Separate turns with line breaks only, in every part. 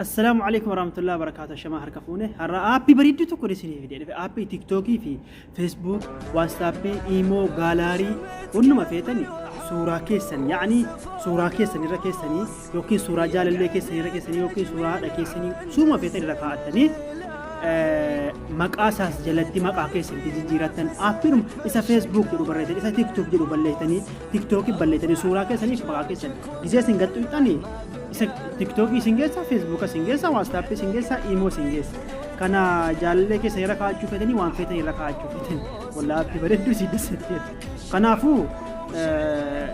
Assalaamu alaikum warahmatullahi wabarakatuh. Shamaa harka fuune. Har'a aappii bareedduu tokko isinii fidee dhufe. Aappii TikTokii fi Facebook, WhatsAppii, Imo, Gaalaarii hunduma feetani suuraa keessan yaa'anii suuraa keessan irra keessanii yookiin suuraa jaalallee keessan irra keessanii yookiin suuraa haadha keessanii suuruma feetan irra kaa'attanii maqaa isaas jalatti maqaa keessanitti jijjiirattan aappiidhuma isa Facebook jedhu barreessan isa TikTok jedhu balleessanii TikTokii balleessanii suuraa keessaniif maqaa keessan gisee isin gaxxuuxxanii isa tiktookii isin geessa, feesbuuka isin geessa, waastaappii isin geessa, iimoo isin geessa. Kana jaalallee keessan irra kaa'achuu feetanii waan feetan irra kaa'achuu feetan wallaa aappii bareedduu isin dassetteera. Kanaafuu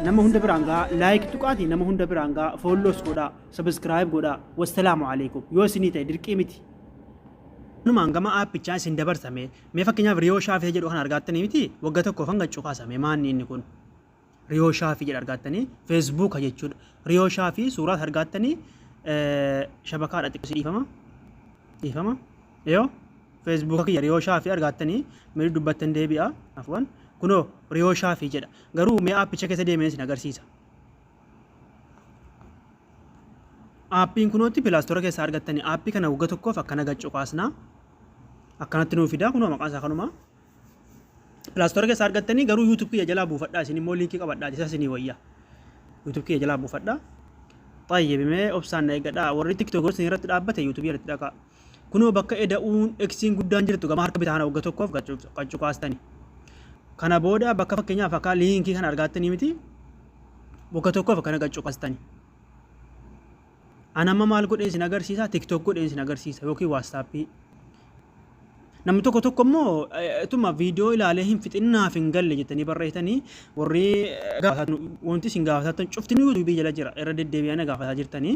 nama hunda biraan gahaa laayik tuqaati nama hunda biraan gahaa foolloos godhaa sabiskiraayib godhaa wassalaamu alaikum yoo isinii ta'e dirqii miti. Kanumaan gama aappichaa isin dabarsame mee fakkeenyaaf Riyoo Shaafii jedhu kana argaattanii miti wagga tokkoof hanga cuqaasame maanni inni kun. Riyoo Shaafii jedha argaattanii feesbuuka jechuudha. Riyoo Shaafii suuraas argaattanii shabakaadha xiqqoo dhiifama. Dhiifama. Yoo feesbuuka kiyya Riyoo Shaafii argaattanii mee dubbattan deebi'a. Afwan. Kunoo Riyoo Shaafii jedha. Garuu mee aappicha keessa deemee isin agarsiisa. Aappiin kunootti pilaastora keessaa argattanii aappii kana wagga tokkoof akkana gad cuqaasna. Akkanatti nuu fida kunoo maqaan isaa kanuma. Pilaastora keessaa argattanii garuu YouTube kiyya jalaa buufadhaa isin immoo liinkii qabadhaa isa isinii wayya. YouTube kiyya jalaa buufadhaa. Xayyib mee obsaan na eeggadhaa warri TikTok isin irratti dhaabbate YouTube irratti dhaqaa. Kunoo bakka eda'uun eksiin guddaan jirtu gama harka bitaa kana wagga tokkoof qacuqaastani. Kana booda bakka fakkeenyaaf akka liinkii kana argaattanii miti wagga tokkoof akkana qacuqaastani. An amma maal godheen isin agarsiisa? TikTok godheen isin agarsiisa yookiin WhatsAppii. Namni tokko tokko immoo ituma viidiyoo ilaalee hin fixin naaf hin galle jettanii barreessitanii warri wanti isin gaafataan cuftinuu yuutuubii jala jira irra deddeebi'anii gaafataa jirtanii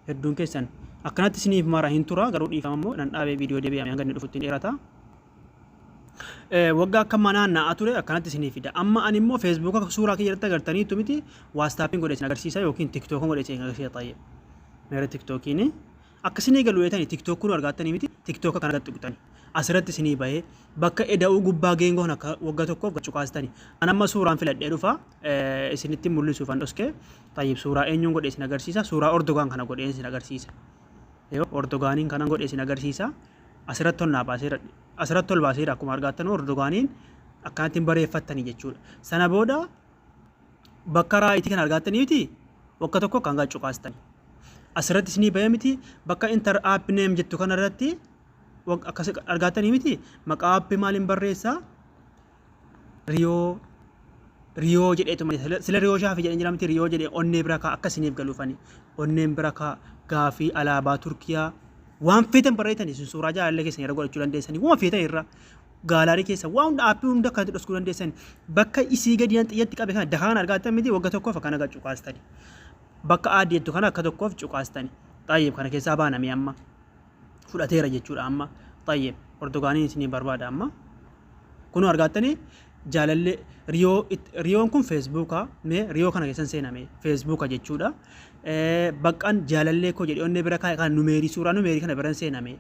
hedduun keessan akkanatti isiniif mara hin tura garuu dhiifama immoo nan dhaabee viidiyoo deebi'ame hanga inni dhufutti hin dheerata. Waggaa akka manaa na'a ture akkanatti isinii fida. Amma ani immoo feesbuuka suuraa kiyya irratti agartaniitu miti waastaappiin godhe isin agarsiisa yookiin tiktookan godhe isin agarsiisa xayyee. Meera tiktookiin akka isinii galu eetani tiktook kun argaattanii miti tiktooka kana gad tuqxani. Asirratti isinii bahee bakka eda'uu gubbaa geengoo kan akka waggaa tokkoof gad cuqaastani. An amma suuraan filadhee dhufa isinitti mul'isuuf an dhoske. Xayyib suuraa eenyuun godhe isin agarsiisa suuraa Ordogaan kana godheen isin agarsiisa. Yoo Ordogaaniin kanan godhe isin agarsiisa. Asirratti ol naa baaseera. Asirratti ol baaseera akkuma argaattan Ordogaaniin akkanatti hin bareeffattanii jechuudha. Sana booda bakka raayitii kana argaattanii miti bakka tokko kan gad cuqaastani. Asirratti isinii bahee miti bakka inter app name jettu kanarratti akkas argaattanii miti maqaa aappii maaliin barreessaa? Riyoo Riyoo jedheetuma sila Riyoo Shaafii jedheen jira miti Riyoo jedhee onnee bira kaa akka isiniif galuufani onneen bira kaa gaafii alaabaa Turkiyaa waan feetan barreessanii isin suuraa jaalallee keessan irra godhachuu dandeessanii waan feetan irra gaalaarii keessa waan hunda aappii hunda akkanatti dhoskuu dandeessan bakka isii gadi yan xiyyatti qabe kana dakaan argaattan miti wagga tokkoof akkana gad cuqaastani bakka aadii jettu kana akka tokkoof cuqaastani xayyib kana keessaa baanamee amma fudhateera jechuudha amma xayyib Ordogaaniin isinii barbaada amma Kunoo argaattanii jaalallee riyoo riyoon kun feesbuuka mee riyoo kana keessan seename feesbuuka jechuudha. Baqqaan jaalallee koo jedhee onnee bira kaa'e kana numeerii suuraa numeerii kana biran seename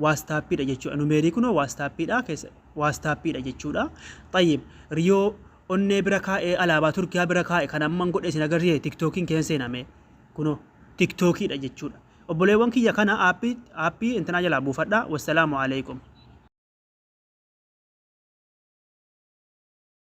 waastaappiidha jechuudha. Numeerii kunoo waastaappiidha keessa waastaappiidha jechuudha. Xayyib riyoo onnee bira kaa'ee alaabaa Turkiyaa bira kaa'e kan amman godhe isin agarsiise tiktookiin keessa seename kunoo tiktookiidha jechuudha. Obboleewwan kiyya kana aappii aappii intinaa jalaa buufadha. Wassalaamu alaikum.